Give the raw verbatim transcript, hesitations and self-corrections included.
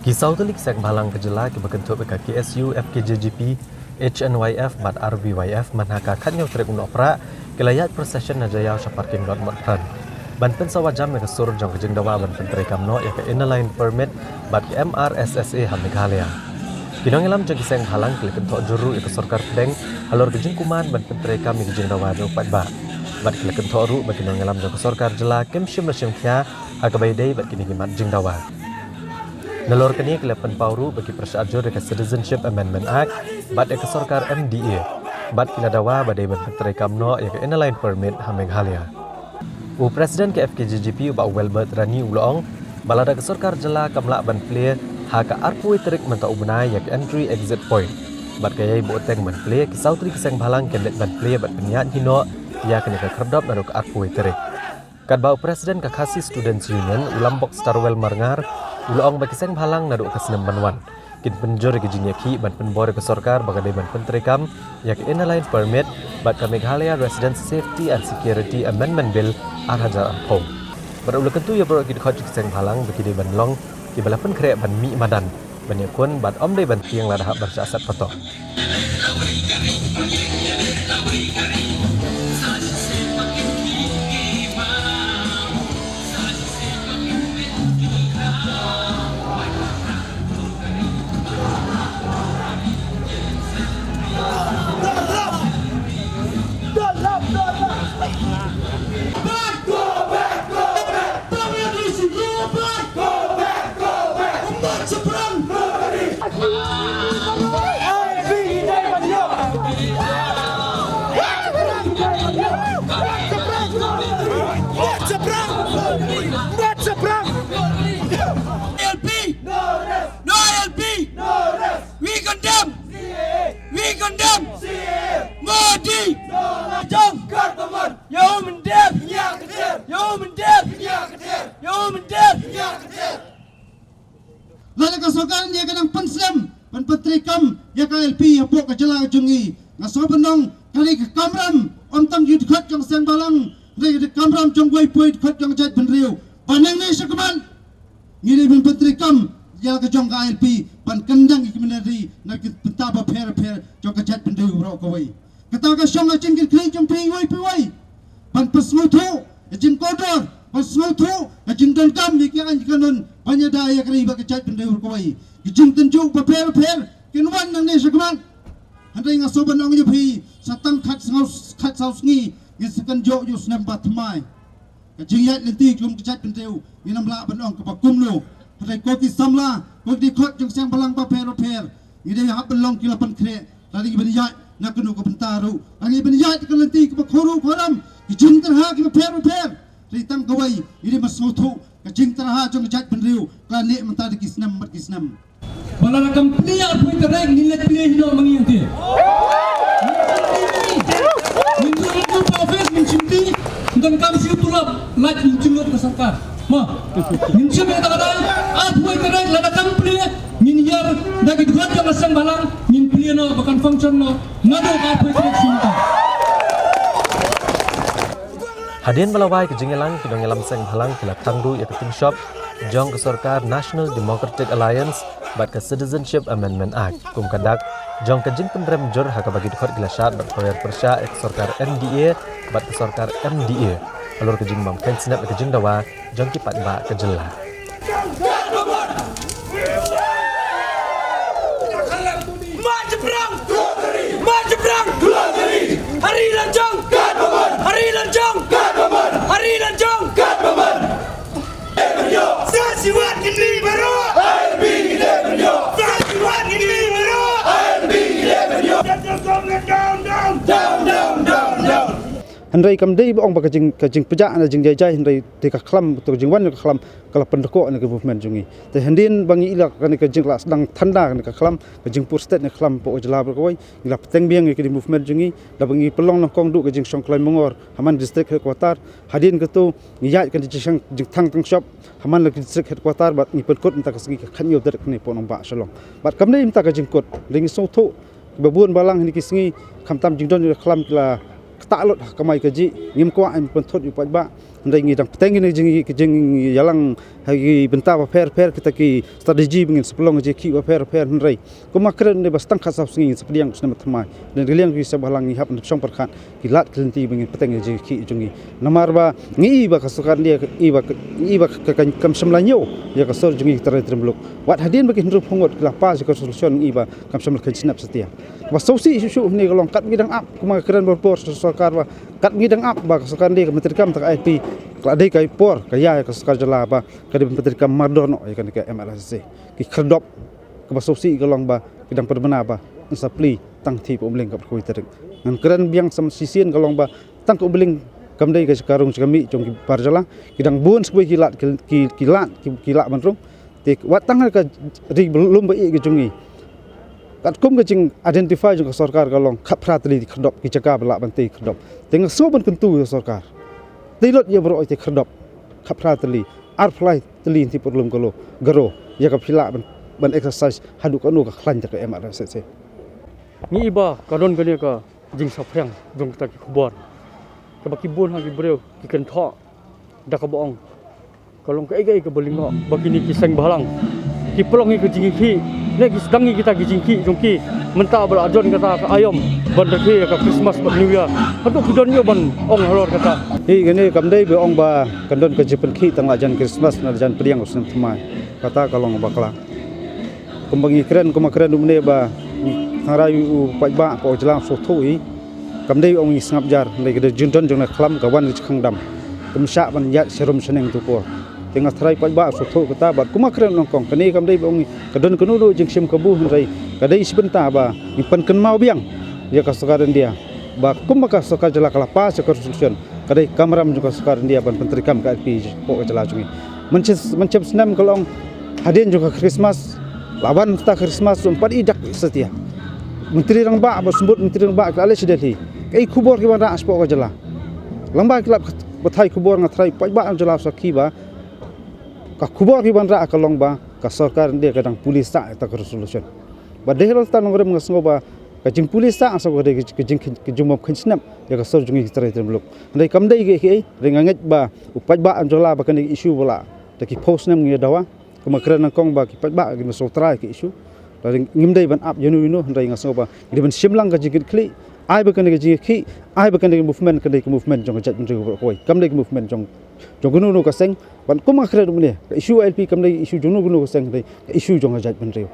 Ki saw tylli ki seng bhalang ka jylla kiba kynthup ïa ka K S U, F K J G P, H N Y F bad R B Y F mynha ka khatñiew tarik u Nohprah ki la ïaid procession na Jaiaw sha parking lot Motphran ban pynsawa jam ïa ka sur jong ka jingdawa ban pyntreikam noh ïa ka Inner Line Permit bad ka M R S S A ha Meghalaya. Ki nongïalam jong ki seng bhalang ki la kynthoh jur ruh ïa ka sorkar pdeng halor ka jingkuman ban pyntreikam ïa ka jingdawa jong u paidbah. Bad ki la kynthoh ruh ba ki nongïalam jong ka sorkar jylla kim shym la shim khia ha kaba ïadei bad kine ki mat jingdawa. Nalor kane ki la pynpaw ruh ba ki pyrshah jur ïa ka Citizenship Amendment Act bad ïa ka sorkar M D A. Bad ki la dawa ba dei ban pyntreikam noh ïa ka Inner Line Permit ha Meghalaya. U President ka F K J G P u Bah Welbert Rani u la ong ba lada ka sorkar jylla kam lah ban plie ha ka arphew tarik mynta u bnai ïa ka entry exit point, bad ka ïai buhteng ban plie, ki saw tylli ki seng bhalang kin leit ban plie bad pynïaid hi noh ïa kane ka khyrdop naduh ka arphew tarik. Katba u President ka Khasi Students Union u Lambok Starwell Marngar u la ong ba ki seng bhalang naduh ka snem ban wan kin pynjur ïa ka jingïakhih ban pynbor ïa ka sorkar ba ka dei ban pyntreikam ïa ka Inner Line Permit bad ka Meghalaya Residents Safety and Security Amendment Bill ar hajar arphew. Bad u la kyntu ïa baroh ki dkhot jong ki seng bhalang ba ki dei ban long kiba la pynkhreh ban mih madan ban ïakhun bad ym dei ban tieng lada hap ban shah set patok. L P! No L P! We condemn! We condemn! Modi! Jong! Government! Yo Mendep! Yo Mendep! Yo Mendep! Lada ka sorkar India ka dang pynslem ban pyntreikam ïa ka L P hapoh ka jylla ka jong ngi, nga sngew ban ong kane ka kamram ym tang ïa u dkhot jong seng bhalang, hynrei ka kamram jong uwei pa uwei u dkhot jong ka jaitbynriew. Ba nangne shakhmat ngi dei ban pyntreikam ïa la ka jong ka I L P ban kyndang ïa ki mynder ri na ki bynta bapher bapher jong ka jaitbynriew baroh kawei. Kata ka shong ka jingkyrkhu jong phi uwei pa uwei ban pynsngewthuh ka jingkordor, ban sngewthuh ka jingdonkam ïa ki aiñ ki kanun ban ïada ïa ka ri bad ka jaitbynriew baroh kawei. Ki jingtynjuh bapher bapher kin wan nangne shakhmat. Hynrei nga sngew ban ong ïa phi, sa tang khat sngew, khat saw sngi ngin sa kynjoh ïa u snem ba thymmai. Ka jingïaid lynti kum ka jaitbynriew ngin ym lah ban ong kaba kumno. Hynrei ko ki samla, ko ki dkhot jong seng bhalang bapher bapher, ngi dei hap ban long ki la pynkhreh lada ngi ban ïaid na kano ka bynta ruh. Lada ngi ban ïaid ka lynti kaba khawruh khawram, ki jingtyrha kiba pher bapher. Hynrei tang kawei ngi dei ban sngewthuh ka jingtyrha jong ka jaitbynriew ka la neh mynta da ki snem bad ki snem. Ba lada kam plie arphew tarik ngin leit plie hi noh ma ngi hangtei. Ngin leit plie hi. Ngin leit plie hi office, ngin shim ti, ngin kam siew tulop, lait ngin shim lut ka sorkar. Ma, ngin shim ïa kata ka dei, arphew tarik lada kam plie, ngin ïar da ki dkhot jong ka seng bhalang, ngin plie noh ba kan function noh naduh ka arphew tarik shuh mynta. Hadien ba la wai ka jingïalang, ki nongïalam seng bhalang ki la thang ruh ïa ka tyngshop jong ka sorkar National Democratic Alliance bad ka Citizenship Amendment Act kum ka dak jong ka jingpynrem jur ha kaba ki dkhot ki la shad bad khawer pyrshah ïa ka sorkar N D A bad ka sorkar M D A halor ka jingbym kheiñ snep ïa ka jingdawa jong ki paidbah ka jylla. Mach jingpyrshang! Mach jingpyrshang! Hari Lajong! Hari Lajong! Hari Lajong! Sa siwat kini baru! Sa siwat kini baru! Down, down, down, down! Hynrei kam dei ba ong ba ka jing, ka jingpjah na jingjai jai, hynrei te ka khlam, te ka jingwan ka khlam ka la pynduh na ka movement jong ngi. Te hadien ba ngi ïoh ïa kane ka jingla sdang thanda kane ka khlam, ka jingpur stet na ka khlam hapoh ka jylla baroh kawei, ngi la bteng biang ïa kane ka movement jong ngi, da ba ngi pynlong nyngkong duh ka jingshong kloi mongor ha man district headquarter. Hadien kata ngi ïaid kane ka jingshong jingthang tyngshop ha man la ka district headquarter bad ngi pynkut mynta ka sngi ka khatñiew tarik kane hapoh nongbah Shillong. Bad kam dei mynta ka jingkut, hynrei ngi sngewthuh ba bun balang ha kine ki sngi khamtam jingdon ïa ka khlam ki la ktah lut ha ka kamai kajih, ngim kwah ban pynthut ïa u paidbah. Hynrei ngi dang bteng ïa kine ki jing, ki jingïalang ha ki bynta bapher bapher, kita ki strategy ba ngin sa pynlong ïa ki bapher bapher, hynrei kum nga kren mynne ba tang khatsaw sngi ngin sa pdiang u snem thymmai. Hynrei na ka liang ki seng bhalang ngi hap ban shong pyrkhat ki lad ki lynti ba ngin bteng ïa ki jong ngi. Namar ba ngi i ba ka sorkar India i ba, i ba ka, ka, kam shym la ñiew ïa ka sur jong ngi ki trai trai muluk. Wat hadien ba ki hynriew phew ngut ki la pass ïa ka resolution, ngi i ba kam shym la kheiñ snem satia. Ba sngewsih shuh shuh hangne ka long kat ngi dang ap, kum nga kren barabor sha sorkar ba kat ngi dang ap ba ka sorkar India, ka Myntri Kam ta ka I P, ka la dei ka por ka ïa ka sorkar jylla ba ka dei ban pyntreikam mardor noh ïa kane ka M R S S A. Ki khyrdop, kaba sngewsih ka long ba ki dang pynbna ba yn sa plie tang thie Umling kaba kawei tarik. Ngan kren biang sa shisien ka long ba tang ka Umling kam dei ka jaka rung jaka mih jong ki bar jylla. Ki dang bun sa kawei ki lad, ki, ki, ki lad, ki, ki lah ban rung. Te wat tang ha ka ri ba lum ba ïeit ka jong ngi, katkum ka jing identify jong ka sorkar ka long khatphra tylli ki khyrdop, ki jaka ba lah ban tei khyrdop. Te nga sngew ban kyntu ïa ka sorkar, tei lut ïa baroh ïa ki khyrdop khatphra tylli, arphew lai tylli hynriew phew lum kilo, Garo, ïa ka phi lah ban, ban exercise haduh katno ka khlaiñ ta ka M R S S A. Ngi i ba ka don kane ka jingsaphriang jong kita ki khubor, kaba ki bun ha ki briew ki kynthoh da kaba ong ka long kaei kaei kaba lyngngoh ba kine ki seng bhalang ki pynlong ïa ka jingïakhih, ne ki sdang ïa kita ki jingïakhih jong ki mynta ba la jon kata ka aïom ban rakhe ïa ka Christmas bad New Year. Hato ki don ïa ban ong halor kata? Hi, kane kam dei ba ong ba kan don ka jingpynkhih tang la jan Christmas ne la jan pdiang u snem thymmai. Kata ka long bakla. Kumba ngi kren, kumba kren u mynne ba tharai u paidbah hapoh ka jylla u sngewthuh hi. Kam dei ong ngi sngap jar, hynrei ka dei jingdon jong na khlam ka wan ka jingkhang dam. Kam shah ban ïaid sharum shaneng tu por. Te nga tharai paidbah u sngewthuh kata, bad kumba kren nyngkong, kane kam dei ba ong ngi ka don kano kano jingshim kabu, hynrei ka dei shi bynta ba ngi pynkynmaw biang ïa ka sorkar India ba kumba ka sorkar jylla ka la pass ïa ka resolution, ka dei kamram jong ka sorkar India ban pyntreikam ka I P hapoh ka jylla jong ngi. Mynshem, mynshem snem ka long hadien jong ka Christmas, la wan mynta Christmas, um pat i dak satia. Myntri Rangbah, ba symbud Myntri Rangbah ki la leit sha Delhi. Kaei khubor ki wanrah shapoh ka jylla? Lyngba ki lad pathai khubor nga tharai paidbah jong ka jylla u sakhi ba ka khubor ki wanrah ka long ba ka sorkar India ka dang pule sah ïa kata ka resolution. Bad dei halor kata nongrim nga sngew ba ka jingpule sah nga sngew ka dei ka jing, ka jingbym kheiñ snem ïa ka sur jong ngi ki trai trai muluk. Hynrei kam dei kaei kaei, hynrei nga ngeit ba u paidbah jong ka jylla ba kane ka issue ba la da ki phew snem ngi ïa dawa. Kumba kren nyngkong ba ki paidbah kin sngewthuh ïa ka issue. Hynrei ngim dei ban ap ïano ïano, hynrei nga sngew ba ngi dei ban shim lang ka jingkitkhlieh, ai ba kane ka jingkitkhlieh, ai ba kane ka movement, kane ka movement jong ka jaitbynriew baroh kawei, kam dei ka movement jong, jong kano kano ka seng. Bad kumba nga kren mynne, ka issue I L P kam dei issue jong kano kano ka seng, dei ka issue jong ka jaitbynriew.